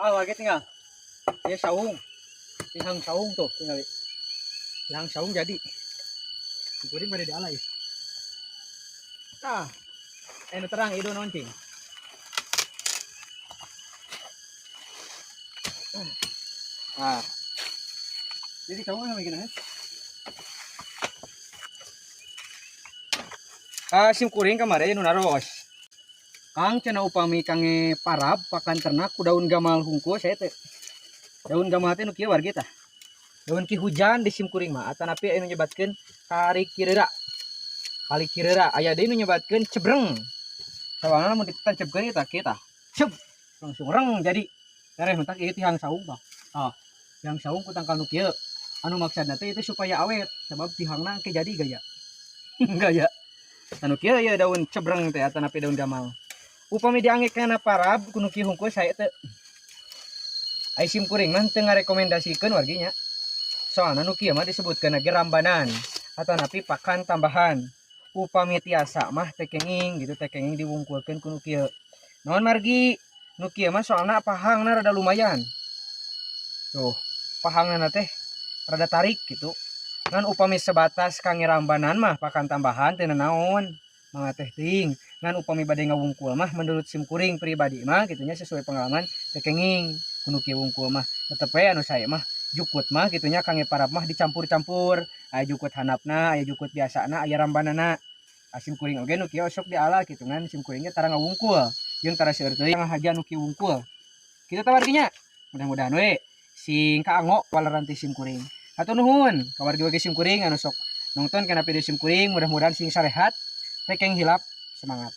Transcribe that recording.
Ah, wargi tinggal. Ya saung. Tihang saung tuh tinggal. Tihang saung jadi. Kuring pada dialai. Tah. Nu terang ieu naon cing? Ah. Jadi saung sama gini. Ah, sim kuring kamari nu naros. Kang cenah upami kange parab pakan ternak ku daun gamal hungkul saya teh. Daun gamal teh nu kieu wargi tah. Daun ki hujan di sim kuring mah atanapi anu nyebatkeun karikireura. Kalikireura aya deui nu nyebatkeun cebreng. Soalna mun ditancapkeun ieu tah kieu tah. Cep langsung reng jadi. Tereh mentak ieu tihang saung tah. Ah, tihang saung ku tangkal nu kieu. Anu maksudna teh itu supaya awet sebab tihangna engke jadi gaya. Gaya. Anu kieu ieu daun cebreng teh atanapi daun gamal. Upami diange kana parab ku nu kieu hungkul sae teu. Ai sim kuring mah teu ngarekomendasikeun warginya. Soalna nu kieu mah disebutkeun ge rambanan atanapi pakan tambahan. Upami tiasa mah teh kenging gitu teh kenging diwungkulkeun ku nu kieu. Naon margi? Nu kieu mah soalna pahangna rada lumayan. Tuh, pahangna teh rada tarik gitu. Ngan upami sebatas kangge rambanan mah pakan tambahan teu nanaon. Mangga teh teuing. Ngan upami bade ngawungkul mah menurut sim kuring pribadi mah gitunya sesuai pengalaman teh kenging ku nu kieu wungkul mah. Tetep we anu sae mah jukut mah gitunya kangge parab mah dicampur-campur. Aya jukut handapna, aya jukut biasana, aya rambanana. Sim kuring oge nu kieu sok diala kitu ngan sim kuring ge tara ngawungkul. Jeung tara seueur teuing ngahaja nu kieu wungkul. Kitu tah warginya. Mudah-mudahan we sing kaanggo waleran ti sim kuring. Hatur nuhun ka wargi-wargi sim kuring anu sok nonton kana video sim kuring, mudah-mudahan sing sarehat, teu kenging hilap, semangat.